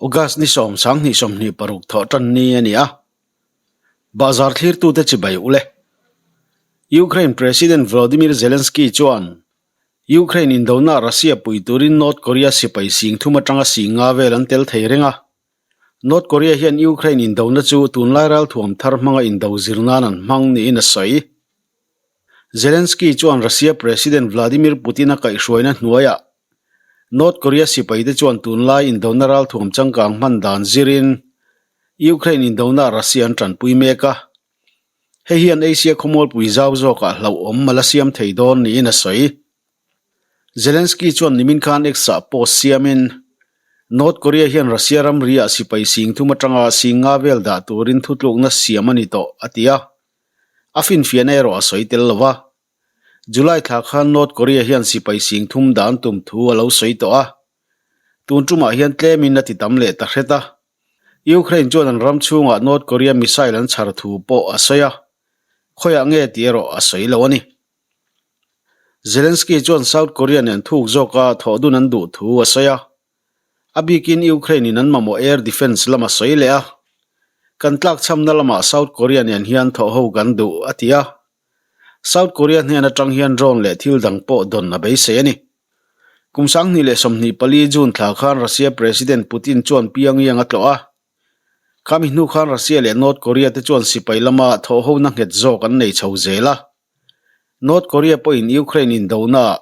August ni sawm sanghnih 26 thawh tan ni a ni a, bahzar thlirtute chibai u le. Ukraine President Volodymyr Zelensky chuan Ukraine indona Russia pui turin North Korea sipai sing thum atanga sing nga vel an tel thei reng a. North Korea hian Ukraine indona chu tunlai ralthuam thar hmanga indo zir nan an hmang niin a sawi. Zelensky chuan Russia President Vladimir Putin-a kaihhruaina hnuaiah North Korea sipaite chuan tunlai indona ralthuam changkang hman dan zirin Ukraine indona Russia an tanpui mek a. Hei hian Asia khawmualpui zau zawkah hlauhawm a la siam thei dawn niin a sawi. Zelensky chuan nimin khan X-ah post siamin, North Korea hian Russia ramri-ah sipai sing thum atanga sing nga vel dah turin thutlukna siam a ni tawh, a ti a. A finfiahna erawh a sawi tel lo va. July thla khan North Korea hian sipai sing thum dan tum thu a lo sawi tawh a. Tun tumah hian tlemin a ti tam leh ta hret a. Ukraine chuan an ram chhungah North Korea missile an chhar thu pawh a sawi a, khawiah nge tih erawh a sawi lo a ni. Zelensky chuan South Korea nen thuk zawka thawh dun an duh thu a sawi a. A bikin Ukraine in an mamawh air defence lam a sawi leh a, Kan tlakchhamna lamah South Korea nen hian thawh ho kan duh, a ti a. South Korea hnen atang hian drone leh thil dang pawh dawn a beisei a ni. Kum 2024 June thla khan Russia President Putin chuan Pyongyang a tlawh a. Khami hnu khan Russia leh North Korea te chuan sipai lama thawh hona nghet zawk an nei chho zel a. North Korea pawhin Ukraine indonaah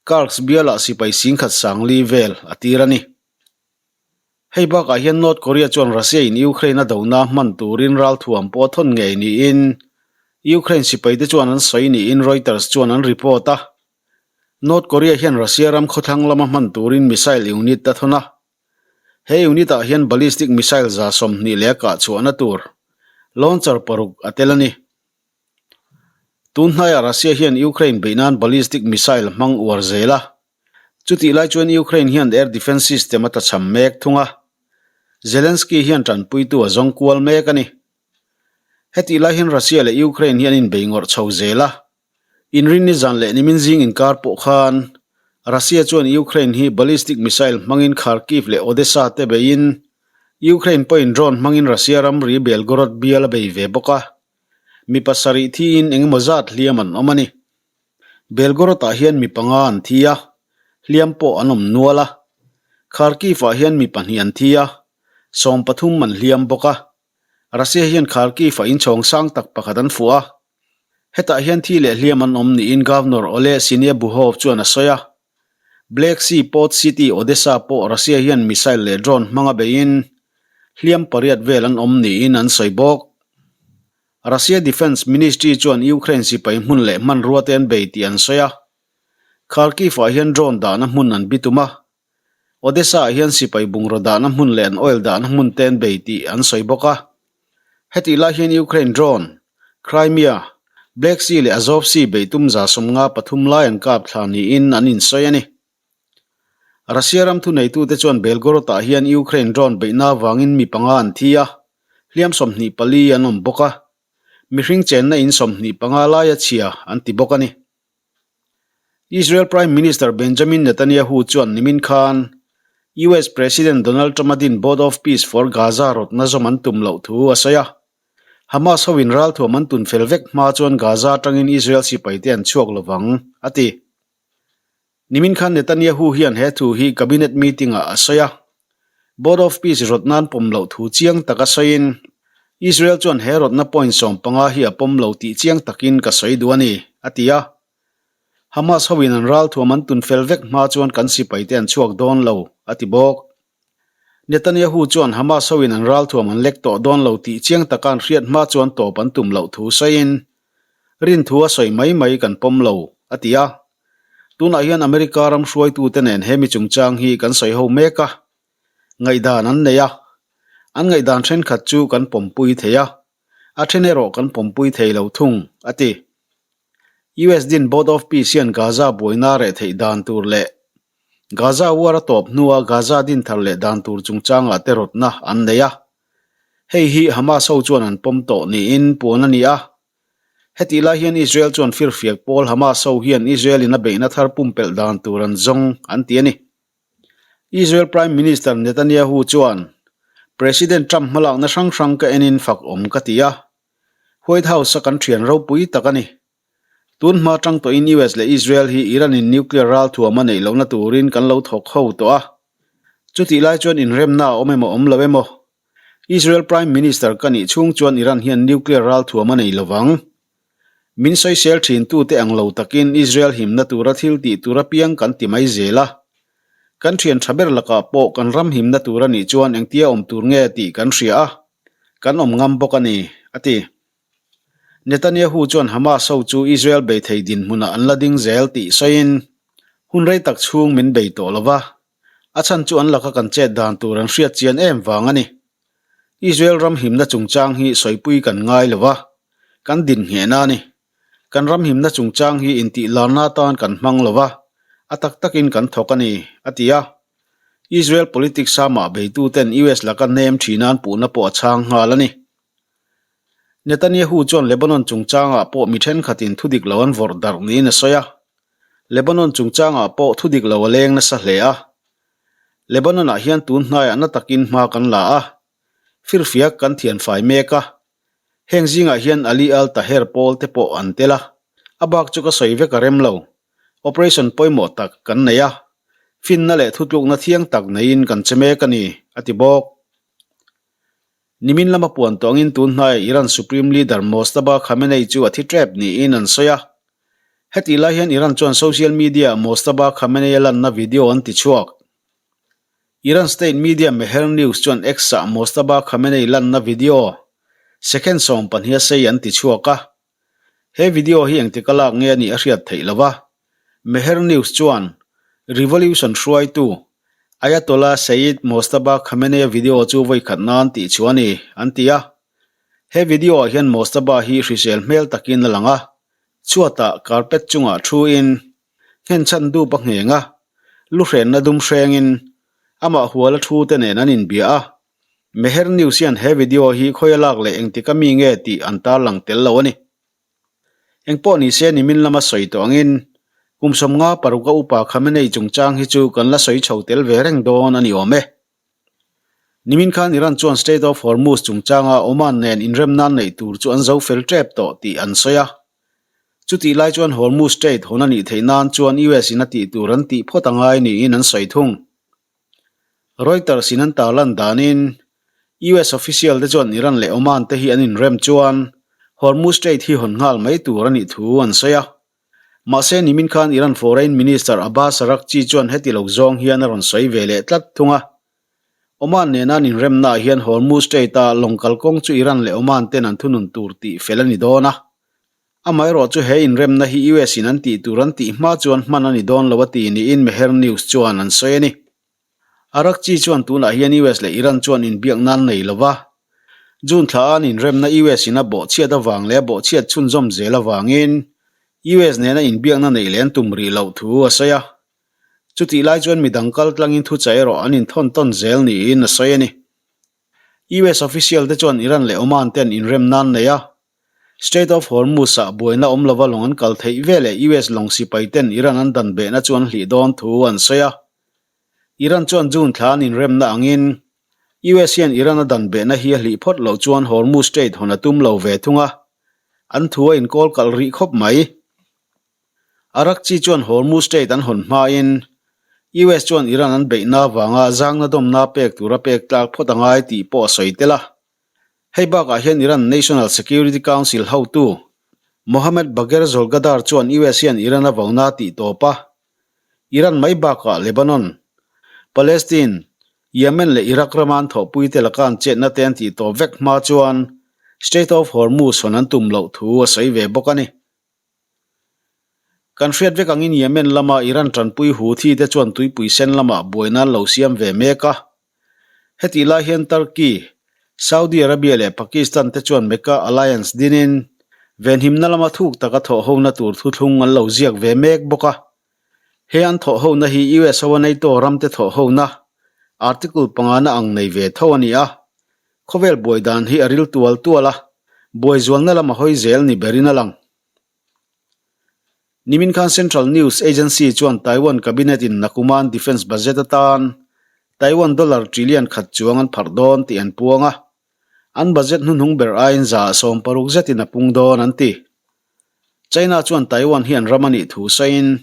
Kursk bialah sipai singkhat sangli vel a tir a ni. Hei bakah hian North Korea chuan Russia in Ukraine a dona hman turin ralthuam pawh a thawn ngei niin Ukraine sipaite chuan an sawi niin Reuters chuan an report a. North Korea hian Russia ram khawthlang lama hman turin missile unit a thawn a. He unit ah hian ballistic missile 120 leh a kah chhuahna tur launcher paruk a tel a ni. Tun hnaiah Russia hian Ukraine beih nan ballistic missile hmang uar zel a. Chutih lai chuan Ukraine hian air defence system a tlachham mek thung a. Zelensky hian tanpuitu a zawng kual mek a ni. Hetih lai hian Russia leh Ukraine hi an inbei ngawrh chho zel a. Inrinni zan leh nimin zing inkar pawh khan Russia chuan Ukraine hi ballistic missile hmangin Kharkiv leh Odesa te beiin Ukraine pawhin drone hmangin Russia ramri Belgorod bial a bei ve bawk a. Mi pasarih thiin engemaw zat hliam an awm a ni. Belgorod-ah hian mi panga an thi a, hliam pawh an awm nual a. Kharkiv-ah hian mi pahnih an thi a, 13 an hliam bawk a. Russia hian Kharkiv-ah inchhawng sang tak pakhat an fuh a. Hetah hian thi leh hliam an awm niin Governor Oleh Syniehubov chuan a sawi a. Black Sea port city Odesa pawh Russia hian missile leh drone hmanga beiin hliam pariat vel an awm niin an sawi bawk. Russia Defence Ministry chuan Ukraine sipai hmun leh hmanrua te an bei tih an sawi a. Kharkiv-ah hian drone dahna hmun an bitum a. Odesa-ah hian sipai bungraw dahna hmun leh an oil dahna hmun te an bei tih an sawi bawk a. Hetih lai hian Ukraine drone, Crimea, Black Sea leh Azov Sea beih tum 53 lai an kap thla niin an insawi a ni. Russia ram thuneitute chuan Belgorod-ah hian Ukraine drone beihna avangin mi panga an thi a, hliam 24 an awm bawk a, mihring chenna in 25 laia chhia an ti bawk a ni. Israel Prime Minister Benjamin Netanyahu chuan nimin khan US President Donald Trump-a din Board of Peace for Gaza rawtna zawm an tum loh thu a sawi a. Hamas hoin ralthuam an tun fel vek hma chuan Gaza atangin Israel sipaite an chhuak lovang, a ti. Nimin khan Netanyahu hian he thu hi Cabinet meeting-ah a sawi a. Board of Peace rawtna an pawm loh thu chiang taka sawiin, Israel chuan he rawtna point 15 hi a pawm lo tih chiang takin ka sawi duh a ni, a ti a. Hamas hoin an ralthuam an tun fel vek hma chuan kan sipaite an chhuak dawn lo, a ti bawk. Netanyahu chuan Hamas hoin an ralthuam an lek tawh dawn lo tih chiang taka an hriat hma chuan tawp an tum loh thu sawiin, Rin thu a sawi mai mai kan pawm lo, a ti a. Tunah hian America ram hruaitute nen he mi chungchang hi kan sawi ho mek a, ngaihdan an nei a, an ngaihdan thenkhat chu kan pawmpui thei a, a then erawh kan pawmpui thei lo thung, a ti. US din Board of Peace hian Gaza buaina reh theih dan tur leh Gaza war a tawp hnua Gaza din thar leh dan tur chungchangah te rawtna an nei a. Hei hi Hamas ho chuan an pawm tawh niin puan a ni a. Hetih lai hian Israel chuan firfiak pawl Hamas ho hian Israel in a beihna thar pumpelh dan tur an zawng an ti a ni. Israel Prime Minister Netanyahu chuan, President Trump hmalakna hrang hrang ka enin fak awm ka ti a. White House-a kan thian ropui tak a ni. Tun hma tang tawhin US leh Israel hi Iran-in nuclear ralthuam a neih lohna turin kan lo thawk ho tawh a. Chutih lai chuan inremna a awm emaw awm lo emaw, Israel Prime Minister ka nih chhung chuan Iran hian nuclear ralthuam a nei lovang. Min sawisel thintute ang lo takin Israel himna tura thil tih tur apiang kan ti mai zel a. Kan thian tha ber lakah pawh kan ram himna tur a nih chuan engtia awm tur nge tih kan hria a, kan awm ngam bawk a ni, a ti. Netanyahu chuan Hamas ho chu Israel bei thei dinhmunah an la ding zel tih sawiin, Hun rei tak chhung min bei tawh lo va, a chhan chu an laka kan chet dan tur an hriat chian em vang a ni. Israel ram himna chungchang hi sawipui kan ngai lo va, kan din nghehna a ni. Kan ram himna chungchang hi intih larna atan kan hmang lo va, a tak takin kan thawk a ni, a ti a. Israel politics-a mah beituten US laka nem thin an puhna pawh a chhang nghal a ni. Netanyahu chuan Lebanon chungchangah pawh mi thenkhatin thudik lo an vawrh darh niin a sawi a. Lebanon chungchangah pawh thudik lo a leng nasa hle a. Lebanon-ah hian tun hnaiah na takin hma kan la a, firfiak kan thianfai mek a. Heng zingah hian Ali al-Taher pawl te pawh an tel a, a bak chu ka sawi vek a rem lo. Operation pawimawh tak kan nei a, finna leh thutlukna thiang tak neiin kan che mek a ni, a ti bawk. Nimin lama puan tawngin tun hnaia Iran Supreme Leader Mojtaba Khamenei chu a thi tep niin an sawi a. Hetih lai hian Iran chuan social media-ah Mojtaba Khamenei-a lanna video an ti chhuak. Iran state media Mehr News chuan X-ah Mojtaba Khamenei lanna video second 12 a sei an ti chhuak a. He video hi engtik a lak nge a nih a hriat theih lo va, Mehr News chuan Revolution hruaitu Ayatollah Sayyid Mojtaba Khamenei-a video chu vawi khat nan tih chu a ni, an ti a. He video-ah hian Mojtaba hi hrisel hmel takin a lang a, chhuatah carpet chungah thuin nghenchhan dup a ngheng a, lu hrenna dum hrengin amah huala thu te nen an inbia a. Mehr News hian he video hi khawi a lak leh engtik a mi nge tih an tarlang tel lo a ni. Engpawh ni se nimin lama sawi tawh angin kum 56 a upa Khamenei chungchang hi chu kan la sawi chho tel ve reng dawn a ni awm e. Nimin khan Iran chuan Strait of Hormuz chungchanga Oman nen inremna an neih tur chu an zo fel tep tawh tih an sawi a. Chutih lai chuan Hormuz Strait hawn a nih theih nan chuan US in a tih tur an tih phawt a ngai niin an sawi thung. Reuters in an tarlan danin US official te chuan Iran leh Oman te hi an inrem chuan Hormuz Strait hi hawn nghal mai tur a nih thu an sawi a. Mahse nimin khan Iran Foreign Minister Abbas Araghchi chuan heti lo zawng hian a rawn sawi ve leh tlat thung a. Oman nena an inremnaah hian Hormuz Strait-a lawng kalkawng chu Iran leh Oman ten an thunun tur tih fel a ni dawn a. Amaherawh chu he inremna hi US in an tih tur an tih hma chuan hman a ni dawn lo a ti niin Mehr News chuan an sawi a ni. Araghchi chuan tunah hian US leh Iran chuan inbiak nan nei lo va, June thla a an inremna US in a bawhchhiat avang leh a bawhchhiat chhunzawm zel avangin US nena inbiakna neih leh an tum rih loh thu a sawi a. Chutih lai chuan midang kaltlangin thuchah erawh an inthawn tawn zel niin a sawi a ni. US official te chuan Iran leh Oman ten inrem nan nei a, Strait of Hormuz-ah buaina awm lova lawng an kal theih veleh US lawng sipai ten Iran an dan behna chu an hlih dawn thu an sawi a. Iran chuan June thla an inremna angin US hian Iran a dan behna hi a hlih phawt loh chuan Hormuz Strait hawn a tum lo ve thung a, an thu a inkawl kalh rih khawp mai. Araghchi chuan Hormuz Strait an hawn hmain US chuan Iran an beihna avanga zangna dawmna pek tura pek tlak phawt a ngai tih pawh a sawi tel a. Hei bakah hian Iran National Security Council hotu Mohammad Bagher Zolghadar chuan US hian Iran a vona tih tawp a, Iran mai bakah Lebanon, Palestine, Yemen leh Iraq rama an thawhpuite laka an chetna te an tih tawp vek hma chuan Strait of Hormuz hawn an tum loh thu a sawi ve bawk a ni. Kan hriat vek angin Yemen lama Iran tanpui Houthi te chuan tuipui sen lamah buaina an lo siam ve mek a. Hetih lai hian Turkey, Saudi Arabia leh Pakistan te chuan Mecca Alliance dinin venhimna lama thuk taka thawhhona tur thuthlung an lo ziak ve mek bawk a. He an thawhhona hi US ho a NATO ramte thawhhona Article pangana ang nei ve tho a ni a. Khawvel buai dan hi a ril tual tual a, buai zualna lam a hawi zel ni berin a lang. Nimin khan Central News Agency chuan Taiwan Cabinet in Nakuman Defence Budget atan. Taiwan dollar trillion khat chuang an pharh dawn tih an puang a, an budget hnuhnung ber aiin 60% zetin a pung dawn an ti. China chuan Taiwan hi an ram a nih thu sawiin,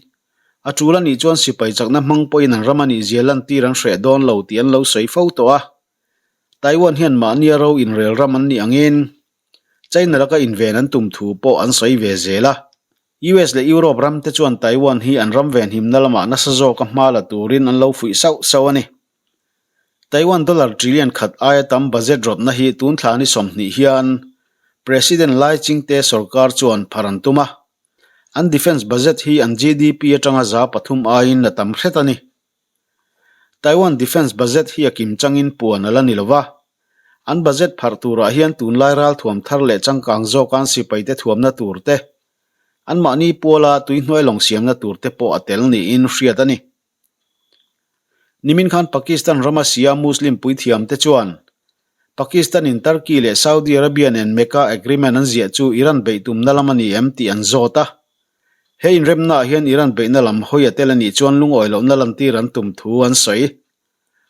a tul a nih chuan sipai chakna hmang pawhin an ram a nih zia lantir an hreh dawn lo tih an lo sawi fo tawh a. Taiwan hian mahnia ro inrel ram an nih angin China laka inven an tum thu pawh an sawi ve zel a. US leh Europe ram te chuan Taiwan hi an ram venhimna lamah nasa zawka hma la turin an lo fuih sauh sauh a ni. Taiwan dollar trillion khat aia tam budget rawtna hi tun thla ni 20 hian President Lai Ching-te sorkar chuan phar an tum a. An defence budget hi an GDP atanga 3% aiin a tam hret a ni. Taiwan defence budget hi a kim changin puan a la ni lo va. An budget pharh turah hian tunlai ralthuam thar leh changkang zawka an sipaite thuamna tur te, anmahni puala tuihnuai lawng siamna tur te pawh a tel niin hriat a ni. Nimin khan Pakistan rama Shia Muslim puithiamte chuan Pakistan-in Turkey leh Saudi Arabia nen Mecca Agreement an ziah chu Iran beih tumna lam a ni em tih an zawt a. He inremnaah hian Iran beihna lam hawi a tel a nih chuan lungawi lohna lantir an tum thu an sawi.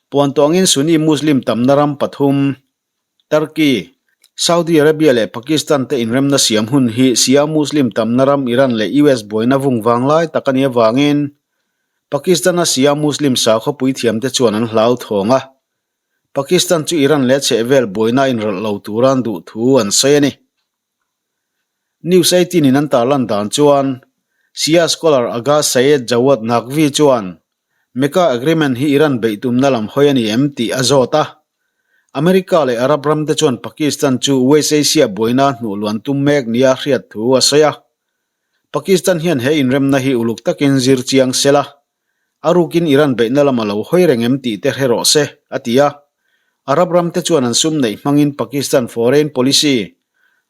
Puan tawngin Sunni Muslim tamna ram pathum, Turkey, Saudi Arabia leh Pakistan te inremna siam hun hi Shia Muslim tamna ram Iran leh US buaina vung vanglai tak a nih avangin Pakistan-a Shia Muslim sakhaw puithiamte chuan an hlauthawng a. Pakistan chu Iran leh chhehvel buaina inrawlh lo tura an duh thu an sawi a ni. News 18 in an tarlan dan chuan Shia scholar Agha Syed Jawad Naqvi chuan Mecca Agreement hi Iran beih tumna lam hawi a ni em tih a zawt a. America leh Arab ramte chuan Pakistan chu West Asia buaina hnuh luan tum mek nia hriat thu a sawi a. Pakistan hian he inremna hi uluk takin zir chiang sela A rukin Iran beihna lam a lo hawi reng em tih te hre rawh se, a ti a. Arab ram te chuan an sum neih hmangin Pakistan foreign policy,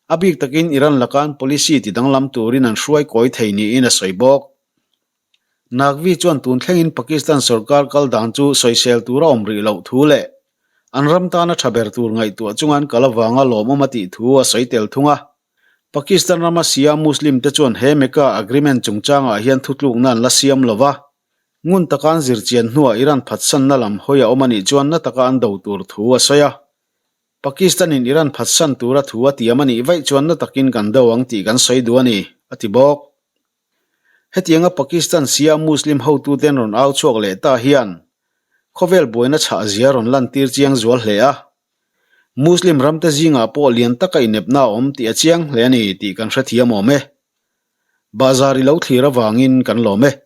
a bik takin Iran laka an policy ti danglam turin an hruai kawi thei niin a sawi bawk. Naqvi chuan tun thlengin Pakistan sorkar kal dan chu sawisel tur a awm rih loh thu leh an ram tana tha ber tur ngaihtuah chunga an kal avanga lawmawm a tih thu a sawi tel thung a. Pakistan rama Shia Muslim te chuan he Mecca Agreement chungchangah hian thutlukna an la siam lo va, ngun taka an zirchian hnuah Iran phatsanna lam hawi a awm a nih chuan na taka an do tur thu a sawi a. Pakistan-in Iran phatsan tura thu a tiam a nih vaih chuan na takin kan do ang tih kan sawi duh a ni, a ti bawk. Hetianga Pakistan Shia Muslim hotuten rawn au chhuak leh ta hian khawvel buaina chhah zia rawn lantir chiang zual hle a. Muslim ramte zingah pawh lian taka inepna a awm tih a chiang hle a ni tih kan hrethiam awm e. Bahzar i lo thlir avangin kan lawm e.